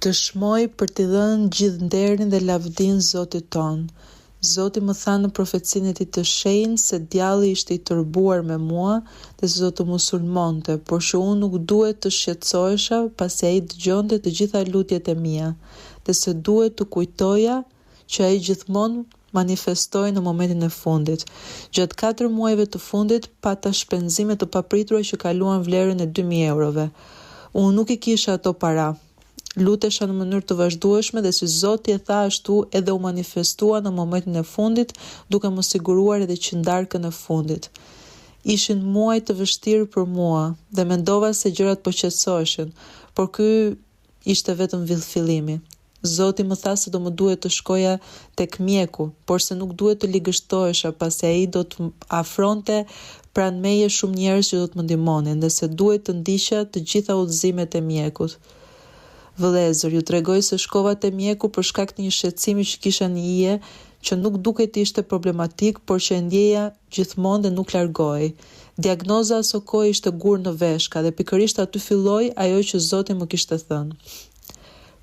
Dëshmoj për t'i dhënë gjithë nderin dhe lavdinë Zotit tonë. Zoti më tha në profecinë e tij të shenjtë se djalli ishte i tërbuar me mua dhe se do të më sulmonte, por që unë nuk duhet të shqetësohesha pasi ai dëgjonte të gjitha lutjet e mia dhe se duhet të kujtoja që ai gjithmonë manifestohej në momentin e fundit. Gjatë katër muajve të fundit pata shpenzime të papritura që kaluan vlerën e 2000 eurove. Unë nuk i kisha ato para. Lutesha në mënyrë të vazhdueshme dhe si Zoti e tha ashtu edhe u manifestua në momentin e fundit duke më siguruar edhe qindarkën e fundit. Ishin muaj të vështirë për mua dhe mendova se gjërat po qetësoheshin, por ky ishte vetëm fillimi. Zoti më tha se do më duhet të shkoja tek mjeku, por se nuk duhet të ligështohesha pasi ai do të afronte pranë meje shumë njerëz që do të më ndihmonin dhe se duhet të ndiqja të gjitha udhëzimet e mjekut. Vëllezër, ju tregoj se shkova te mjeku për shkak të një shqetësimi që kisha në ije, që nuk dukej të ishte problematik, por që e ndjeja gjithmonë dhe nuk largohej. Diagnoza asokohe ishte gur në veshka dhe pikërisht aty filloi ajo që Zoti më kishte thënë.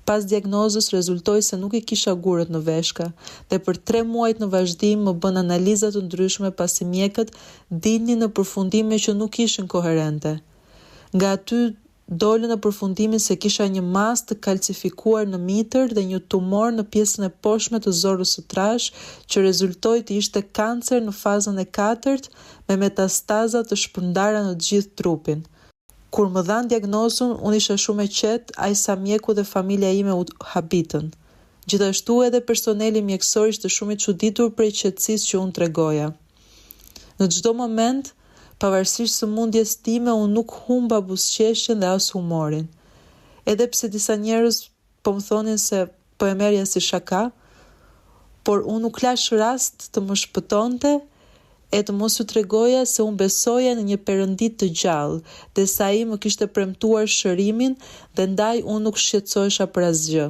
Pas diagnozës rezultoi se nuk i kisha gurët në veshka dhe për tre muajt në vazhdim më bënë analiza të ndryshme pasi mjekët dilnin në përfundime që nuk ishin koherente. Nga aty dolën në përfundimin se kisha një masë të kalcifikuar në mitër dhe një tumor në pjesën e poshtme të zorrës së trashë që rezultoi të ishte kancer në fazën e katërt me metastaza të shpërndara në të gjithë trupin. Kur më dhanë diagnozën, unë isha shumë e qetë, aq sa mjeku dhe familja ime u habitën. Gjithashtu edhe personeli mjekësor ishte shumë i çuditur prej qetësisë që unë tregoja. Në çdo moment, pavarësisht sëmundjes time, unë nuk humba buzëqeshjen dhe as humorin. Edhe pse disa njerëz po më thonin se po e merrja si shaka, por unë nuk lashë rast të më shpëtonte e të mos ju tregoja se unë besoja në një Perëndi të gjallë dhe se ai më kishte premtuar shërimin dhe ndaj unë nuk shqetësohesha për asgjë.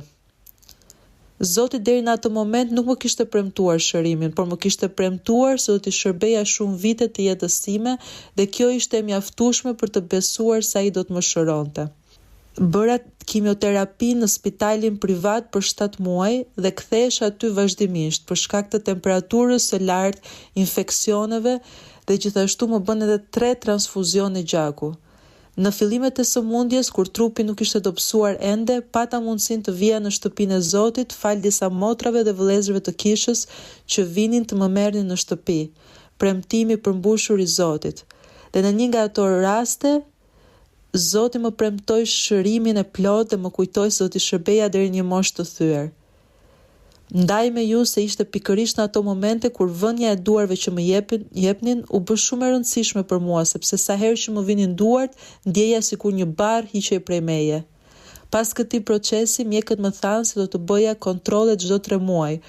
Zoti deri në atë moment nuk më kishte premtuar shërimin, por më kishte premtuar se do t'i shërbeja shumë vite të jetës sime dhe kjo ishte e mjaftueshme për të besuar se ai do të më shëronte. Bëra kimioterapi në spitalin privat për shtatë muaj dhe kthehesha aty vazhdimisht për shkak të temperaturës së lartë, infeksioneve dhe gjithashtu më bënë edhe tre transfuzione gjaku. Në fillimet e sëmundjes, kur trupi nuk ishte dobësuar ende, pata mundësinë të vija në shtëpinë e Zotit falë disa motrave dhe vëllezërve të kishës që vinin të më merrnin në shtëpi, premtim i përmbushur i Zotit. Dhe në një nga ato raste, Zoti më premtoi shërimin e plotë dhe më kujtoi se do t'i shërbeja deri në një moshë të thyer. Ndaj me ju se ishte pikërisht në ato momente kur vënia e duarve që më jepnin u bë shumë e rëndësishme për mua sepse sa herë që më vinin duart ndjeja sikur një barrë hiqej prej meje. Pas këtij procesi mjekët më thanë se do të bëja kontrolle çdo tre muaj,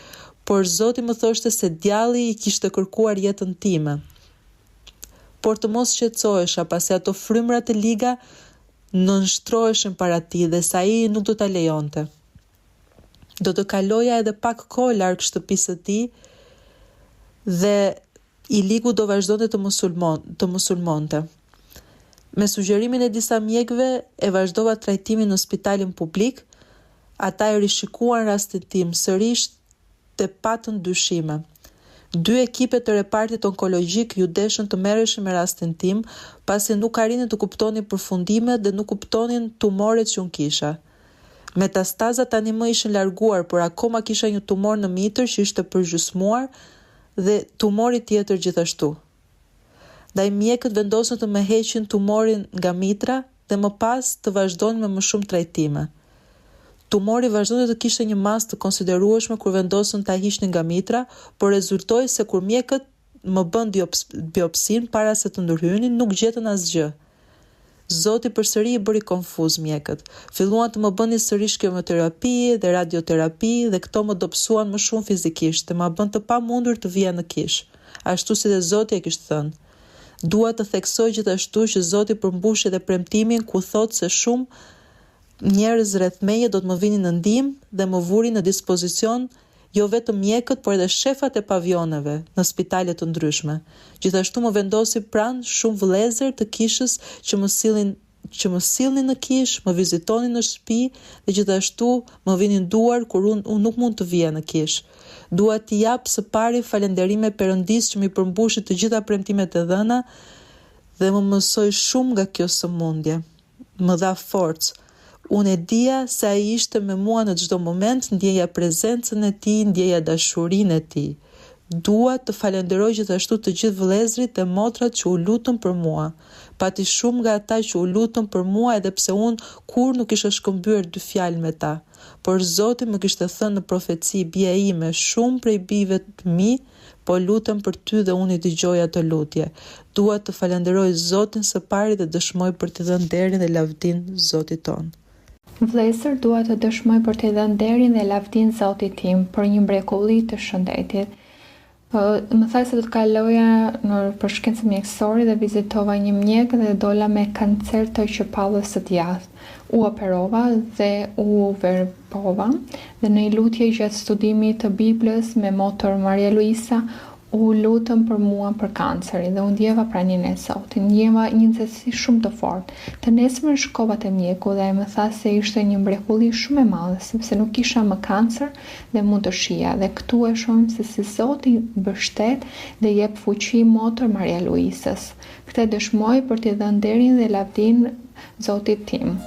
por Zoti më thoshte se djalli i kishte kërkuar jetën time. Por të mos shqetësohesha pasi ato frymëra të liga nënshtroheshin para tij dhe se ai nuk do ta lejonte. Do të kaloja edhe pak kohë larg shtëpisë së tij dhe i ligu do vazhdonte të më sulmon, të më sulmonte. Me sugjerimin e disa mjekëve e vazhdova trajtimin në spitalin publik, ata e rishikuan rastin tim sërish dhe patën dyshime. Dy ekipe të repartit onkologjik iu deshën të merreshin me rastin tim, pasi nuk arrinin të kuptonin përfundimet dhe nuk kuptonin tumoret që unë kisha. Metastazat tani më ishin larguar, por akoma kisha një tumor në mitër që ishte përgjysmuar dhe tumori tjetër gjithashtu. Ndaj mjekët vendosën të më heqin tumorin nga mitra dhe më pas të vazhdonin me më shumë trajtime. Tumori vazhdonte të kishte një masë të konsiderueshme kur vendosën ta hiqnin nga mitra, por rezultoi se kur mjekët më bënë biopsinë para se të ndërhynin, nuk gjetën asgjë. Zoti përsëri i bëri konfuz mjekët. Filluan të më bënin sërish kimioterapi dhe radioterapi dhe këto më dobësuan më shumë fizikisht dhe ma bënë të pamundur të vija në kishë, ashtu si dhe Zoti e kishte thënë. Dua të theksoj gjithashtu që Zoti përmbushi edhe premtimin ku thotë se shumë njerëz rreth meje do të më vinin në ndihmë dhe më vuri në dispozicion jo vetëm mjekët, por edhe shefat e pavioneve në spitale të ndryshme. Gjithashtu më vendosi pranë shumë vëllezër të kishës që më sillnin që më sillnin në kishë, më vizitonin në shtëpi dhe gjithashtu më vinin duar kur unë, unë nuk mund të vija në kishë. Dua t'i jap së pari falënderime Perëndisë që m'i përmbushi të gjitha premtimet e dhëna dhe më mësoi shumë nga kjo sëmundje. Më dha forcë. Unë e dija se ai ishte me mua në çdo moment, ndjeja prezencën e tij, ndjeja dashurinë e tij. Dua të falënderoj gjithashtu të gjithë vëllezërit dhe motrat që u lutën për mua. Pati shumë nga ata që u lutën për mua edhe pse unë kurrë nuk kisha shkëmbyer dy fjalë me ta. Por Zoti më kishte thënë në profeci, bija ime, shumë prej bijve të mi po luten për ty dhe unë i dëgjoj ato lutje. Dua të falënderoj Zotin së pari dhe dëshmoj për t'i dhënë nderin dhe lavdinë Zotit tonë. Vëllezër, dua të dëshmoj për t'i dhënë nderin dhe lavdinë Zotit tim për një mrekulli të shëndetit. Më tha se do të kaloja nëpër shkencë mjekësore dhe vizitova një mjek dhe dola me kancer të qepallës së djathtë. U operova dhe u verbova dhe në një lutje gjatë studimit të Biblës me motër Maria Luisa u lutën për mua për kancerin dhe u ndjeva praninë e Zotit. Ndjeva një nxehtësi shumë të fortë. Të nesërmen shkova te mjeku dhe ai më tha se ishte një mrekulli shumë e madhe sepse nuk kisha më kancer dhe mund të shihja dhe këtu e shohim se si Zoti mbështet dhe jep fuqi motër Maria Luisës. Këtë dëshmoj për t'i dhënë nderin dhe lavdinë Zotit tim.